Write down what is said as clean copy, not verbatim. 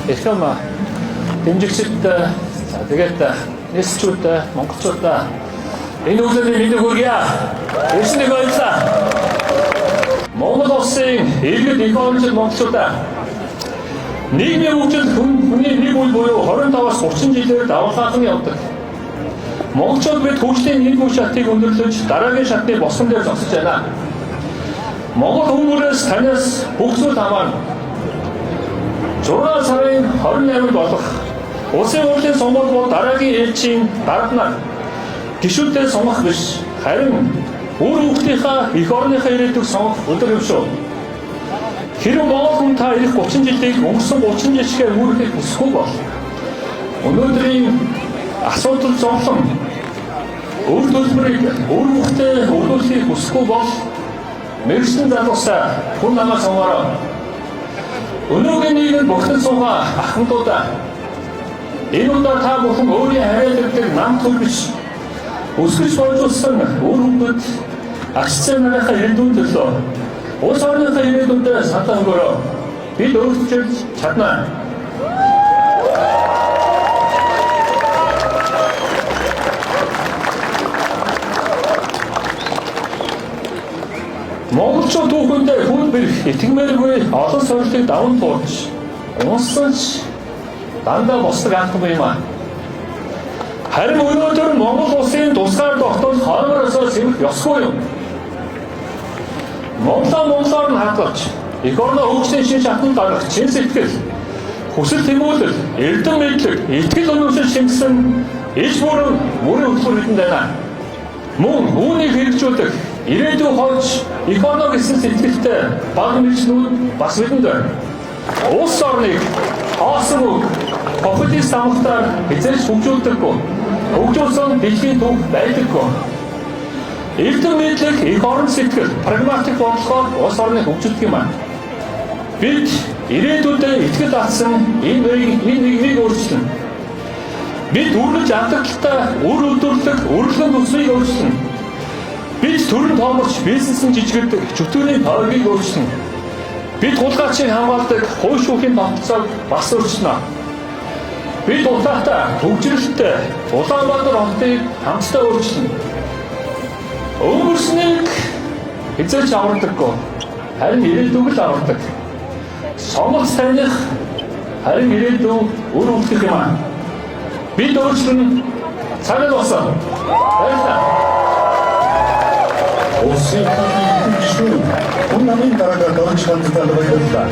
Эрхэм дэмжигчид, за тэгээд нисчүүд, монголчууд, энэ өглөөний мэндийг хүргье. Ирсэн нэг баярлалаа. Монгол улсын иргэд, эх орнчид монголчуудаа, нийгмийн хөгжил хүний нэг үе буюу 25-аас 30 жилээр давалгаалan явдаг. Монголчууд бид хөгжлийн нэг үе шатыг өндөрлөж дараагийн шатны босгон дээр зогсож байна. Монгол хүмүүрээс танаас бүх зүйл хамаарна. 6 сарын 28-нд болох Улсын хурлын сонгуул бол дараагийн ээлжийн дарга нар, гишүүдээ сонгох биш, харин үр хүүхдийнхаа, эх орныхаа ирээдүйг сонгох өдөр юм шүү. Хэрэв Монгол хүн та ирэх 30 жилийг өнгөрсөн 30 жил шигээр өнгөрөхийг хүсэхгүй бол өнөөдрийн асуудал зовлон, үр төлбөрийг үр хүүхдээ өгүүлэхийг хүсэхгүй бол мэргэшсэн залуусаа, хүн намаа сонгоорой. Өнөөгийн нийгэмд богтон суугаа ахмадуудаа, энэ удаа та бүхэн өөрийн харьяалагддаг нам төр биш, өсгөж боожуулсан үр хүүхэд, агш нарынхаа ирээдүйн төлөө, улс орныхоо ирээдүйдээ санаа өгөөрэй. Бид өөрчлөж чадна. Монголчууд түүхэндээ хүн бэрх, итгэмээргүй олон сорилтыг даван туулж, унсан ч дандаа босдог анхан юм аа. Харин өнөөдөр Монгол улсын тусгаар тогтнол хоймороосоо сэрэх ёсгүй юм. Монголоо монголоор нь хадгалж, эх орноо хөгжлийн шинэ шатанд гаргах чин сэтгэл, хүсэл тэмүүлэл, эрдэм мэдлэг, итгэл үнэмшил шимтсэн иж бүрэн бүрийн хөтөлбөр бидэнд байна. Мөн үүнийг хэрэгжүүлэх ирээдүйн хойч эх орноо гэсэн сэтгэлтэй бага мэргэжлүүд бас бидэнд байна. Улс орныг хоосон үг, популист амгатаар хэзээ ч хөгжүүлдэггүй. Хөгжүүлсэн дэлхийн түүх байдаггүй. Эрдэм мэдлэг, эх орон сэтгэл, прагматик бодлогоор улс орныг хөгжүүлдэг юм аа. Бид ирээдүйдээ итгэл татсан энэ нийгмийг өөрчилнө. Бид үргэлж алдагдaltaй үр өдөрлөг, өрлөгөн төсвийг өөрчилнө. Бид төрөн тооморч бизнесэн жижигэрдэг чөтгөрийн тойргийг өөрчилнө. Бид хулгайчийг хамгаалдаг хууль шүүхийн тогтолцоог бас өөрчилнө. Бид утаатай, хөгжрөлттэй Улаанбаатар хотыг хамтдаа өөрчилнө. Өнгөрснийг хэзээ ч авардаггүй. Харин ирээдүйг л авардаг. Сонголт таних, харин ирээдүйн үр өгөх юм аа. Бид өөрчлөн, цаг нь болсон. Баярлалаа. Улсын гишүүн, хүн намын дарга Дорж хандтал баярлалаа.